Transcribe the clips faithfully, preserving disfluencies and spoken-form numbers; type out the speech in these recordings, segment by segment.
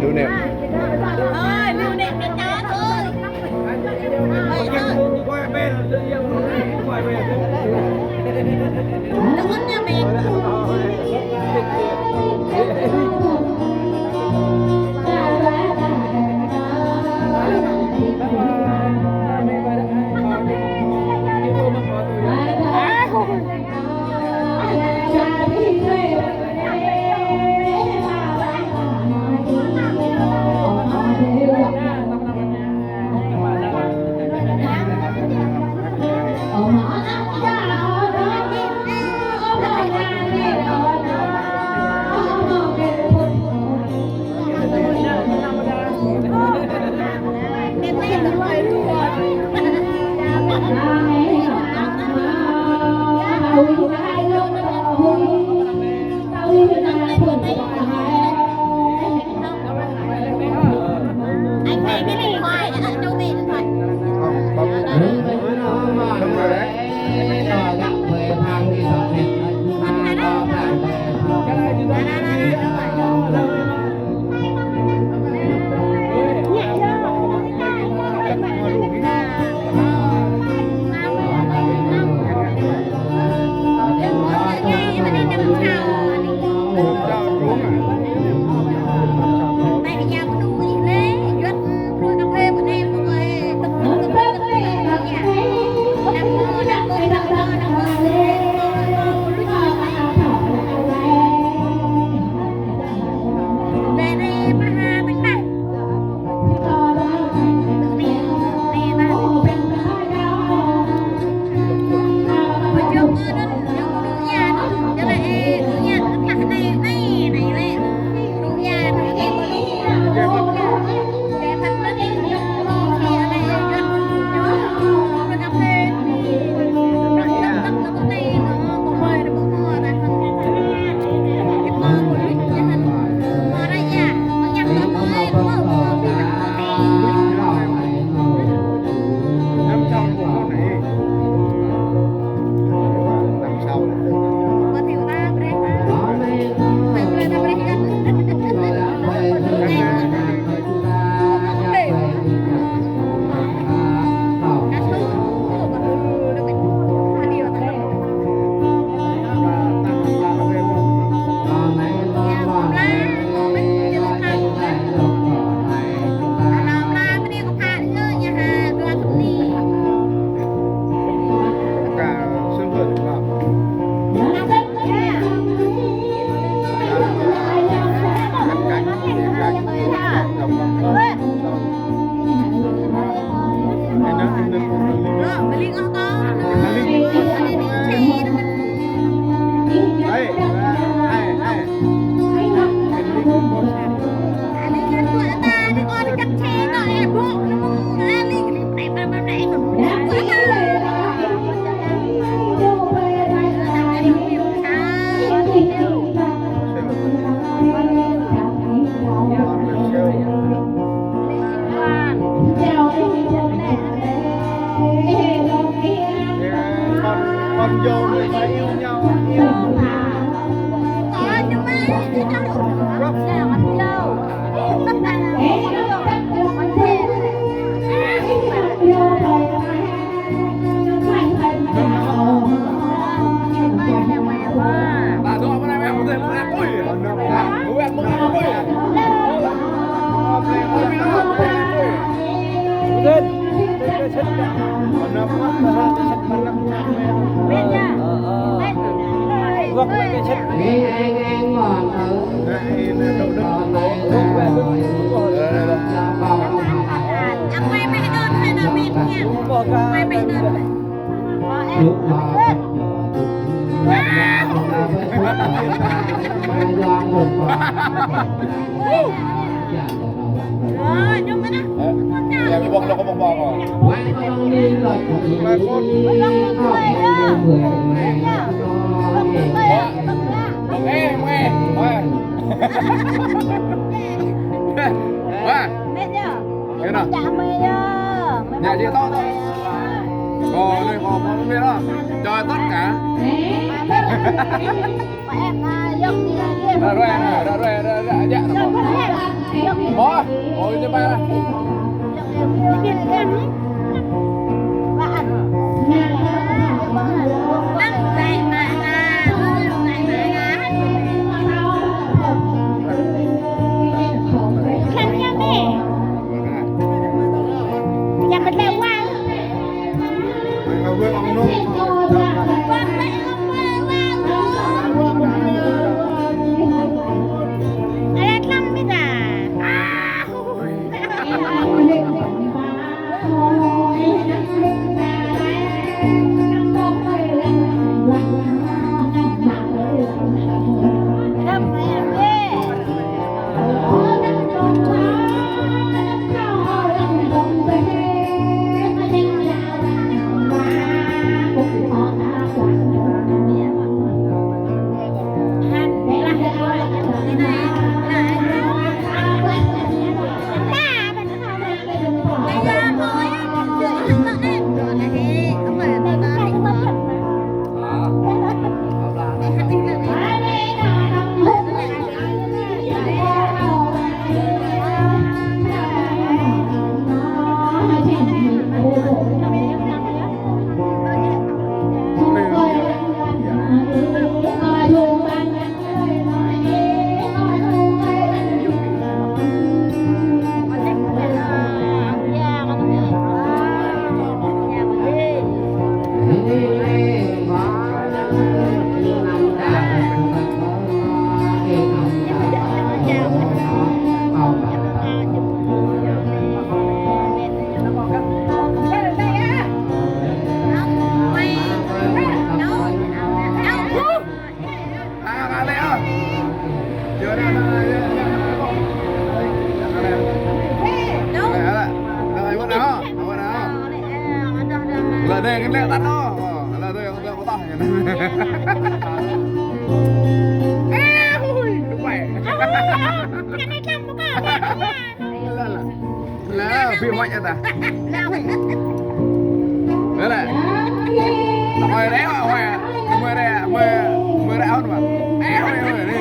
Lu nè. Nhà chị to to. Ồ, đây có có biết đó. Cho tất cả. Ra ruai, ra ruai, ra ruai, ra ruai. Ủa, ủa, như vậy là. Lơ đây, cái lẹ tắt nó. Lơ đây, lơ có tao. Ê, ui, đúng vậy. Lơ, lơ. Lơ, bị hoại ta. Lơ, lơ. Hoại đấy mà, hoại. Mười đấy, mười, mười đấy, áo mà. Ê, hoại, hoại đi.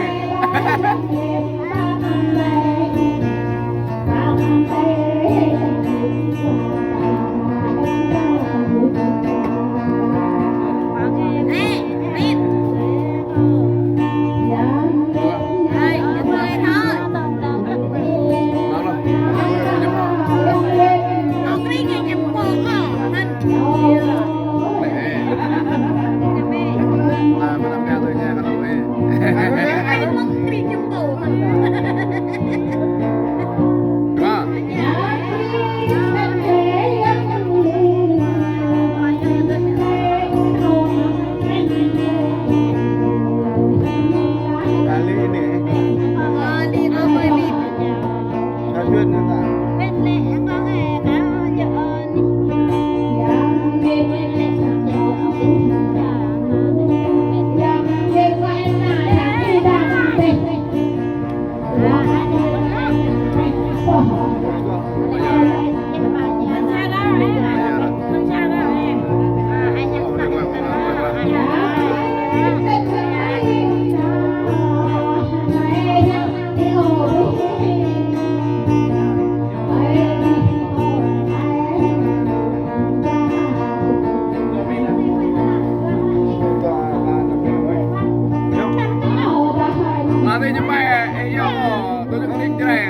Nanti nyampe, eh, iya, oh, tunjuk link cerai.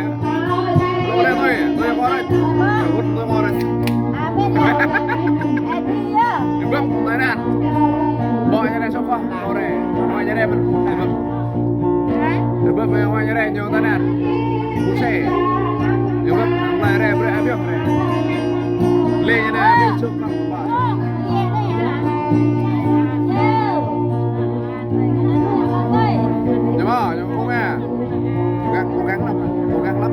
Lu boleh tuh, ya? Tuh yang orange. Tuh yang orange. Amin ya. Happy ya. Jebak, Thailand. Bawa aja deh, sofa, sore. Bawa aja deh, jebak. Jebak, bawa aja deh, nyong Thailand. Buset. Jebak, mulai re, bre, abiok, re. Le, aja deh, abiok, sofa. Wah. Nhà ba, nhà không à? Cố gắng, cố gắng lắm, cố gắng lắm.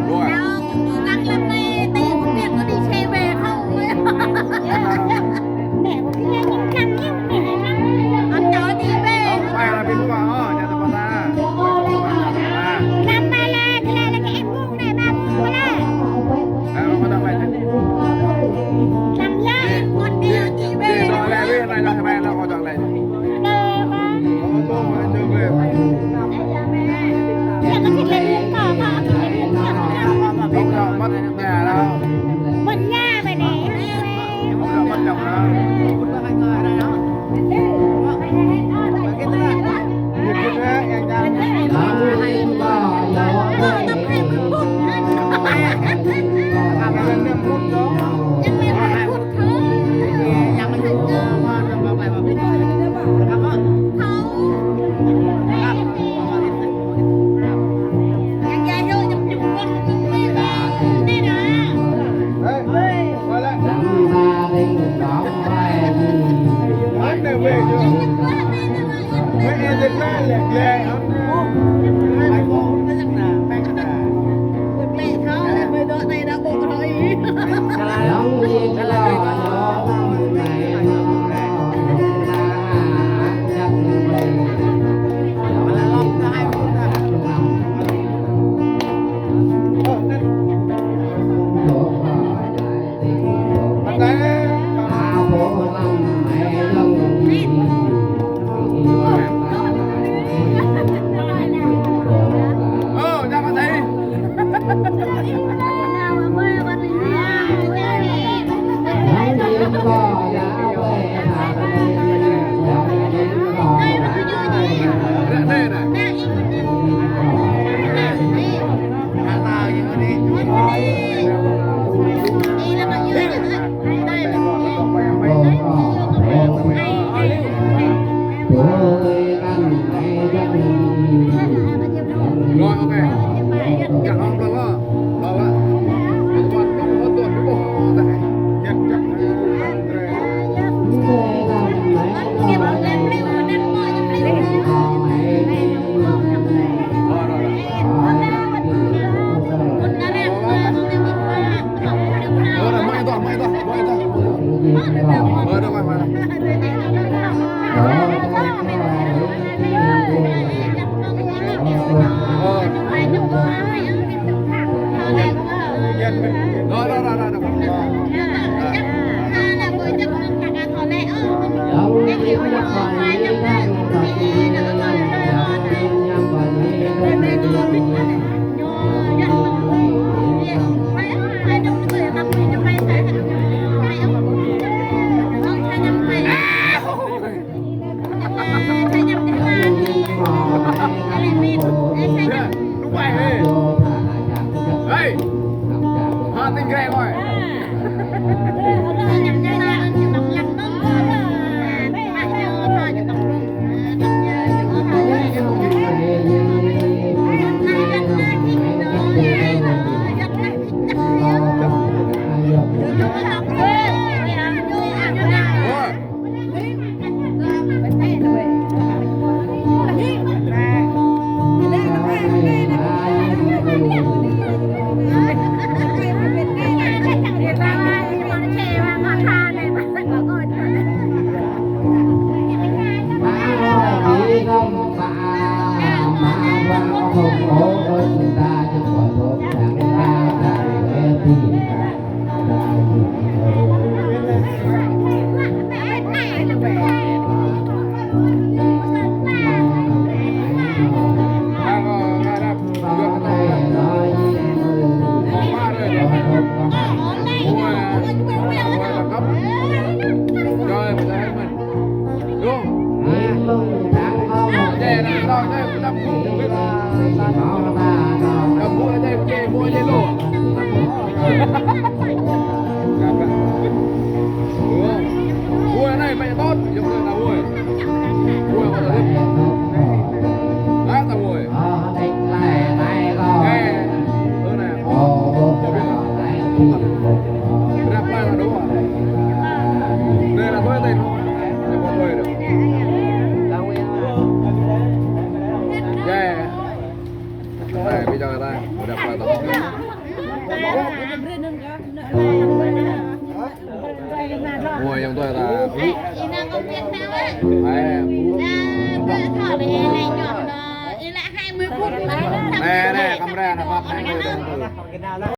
Đúng rồi. Mẹ của cái nhà nhìn căng nhá, mẹ. Mơ̆n Nga ƀơi anai. Rồi, ok. Căng hông, lo, lo, lo, lo. Ôi, yang tôi là Phú. Ê, Phú. Nè, nè, camera nè, bắt nè.